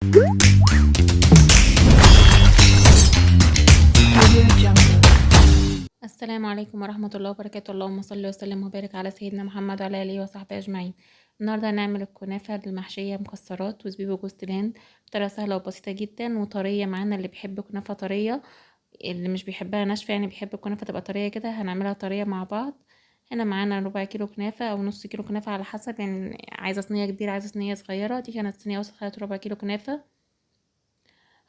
Audio Jungle. السلام عليكم ورحمة الله وبركاته. اللهم صل وسلم وبارك على سيدنا محمد وعلى آله وصحبه أجمعين. النهاردة هنعمل الكنافة المحشية مكسرات وزبيب وجوز الهند بطريقة سهلة وبسيطة جدا وطرية معانا. اللي بيحب كنافة طرية، اللي مش بيحبها ناشفة، يعني بيحب الكنافة تبقى طرية كده، هنعملها طرية مع بعض. هنا معانا ربع كيلو كنافة أو نص كيلو كنافة على حسب، يعني عايزة صينية كبيرة عايزة صينية صغيرة. دي كانت صينية وسط، خدت ربع كيلو كنافة.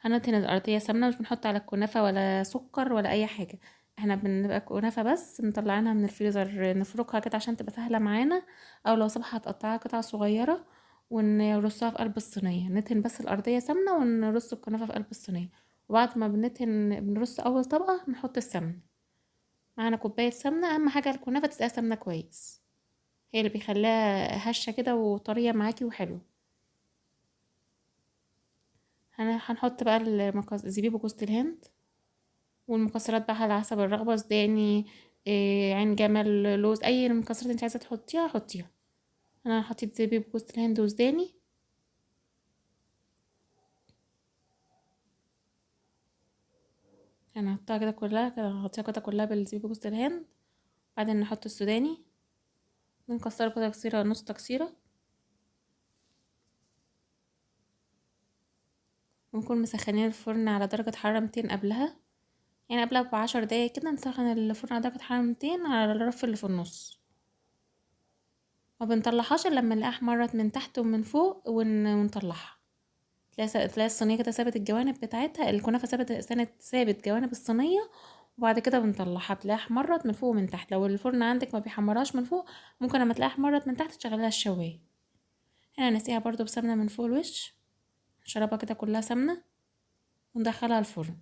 هندهن الأرضية سمنة، مش بنحط على الكنافة ولا سكر ولا أي حاجة، احنا بنبقى كنافة بس مطلعينها من الفريزر نفركها كده عشان تبقى سهلة معانا، أو لو صبحة هتقطعها قطع صغيرة ونرصها في قلب الصينية. ندهن بس الأرضية سمنة ونرص الكنافة في قلب الصينية، وبعد ما بندهن بنرص أول طبقة نحط السمنة. معانا كوباية سمنة، أهم حاجة الكنافة تسقيها سمنة كويس، هي اللي بيخليها هشة كده وطرية معاكي وحلوة. هنحط بقى زبيب وجوز الهند والمكسرات بقى على حسب الرغبة، سوداني، عين جمل، لوز، أي مكسرات انت عايزة تحطيها حطيها. أنا حطيت زبيب وجوز الهند وسوداني. أنا هحطها كده كلها كده، هحطيها كده كلها بالزبيب وجوز الهند. بعدين نحط السوداني، بنكسره كده تكسيرة نص تكسيرة، ونكون مسخنين الفرن على درجة حرارة 200 قبلها، يعني قبلها ب10 دقايق كده نسخن الفرن على درجة حرارة 200 على الرف اللي في النص. ما بنطلعهاش الا لما نلاقيها احمرت من تحت ومن فوق ونطلعها. تلاقي الصينية كده سابت الجوانب بتاعتها، الكنافة سابت جوانب الصينية، وبعد كده بنطلعها بتلاقيها احمرت من فوق ومن تحت. لو الفرن عندك ما بيحمرهاش من فوق، ممكن لما تلاقيها احمرت من تحت تشغليها الشواية. هنا نسقيها برضو بسمنة من فوق الوش، نشربها كده كلها سمنة وندخلها الفرن.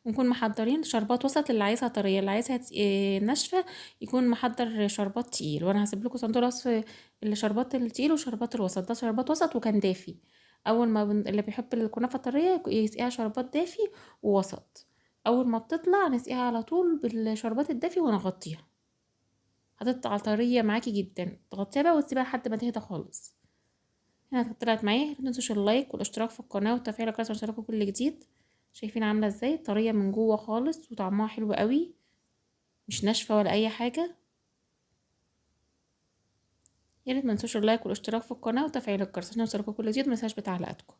ونكون محضرين شربات وسط للي عايزها طرية، اللي عايزها ناشفة يكون محضر شربات تقيل، وانا هسيب لكم صندوق الوصف الشربات التقيل وشربات الوسط. ده شربات وسط وكان دافي، اول ما اللي بيحب الكنافة الطرية يسقيها شربات دافي ووسط. اول ما بتطلع نسقيها على طول بالشربات الدافي ونغطيها، هتطلع طرية معاكي جدا. تغطيها بقى وتسيبها لحد ما تهدى خالص. هنا طلعت معايا. ما تنسوش اللايك والاشتراك في القناة وتفعيل الجرس عشان يوصلكوا كل جديد. شايفين عاملة ازاي؟ طرية من جوه خالص وطعمها حلو قوي، مش ناشفة ولا اي حاجة. يا ريت ما تنسوش اللايك والاشتراك في القناة وتفعيل الجرس عشان يوصلكوا كل جديد. ما تنساش بتعليقاتكم.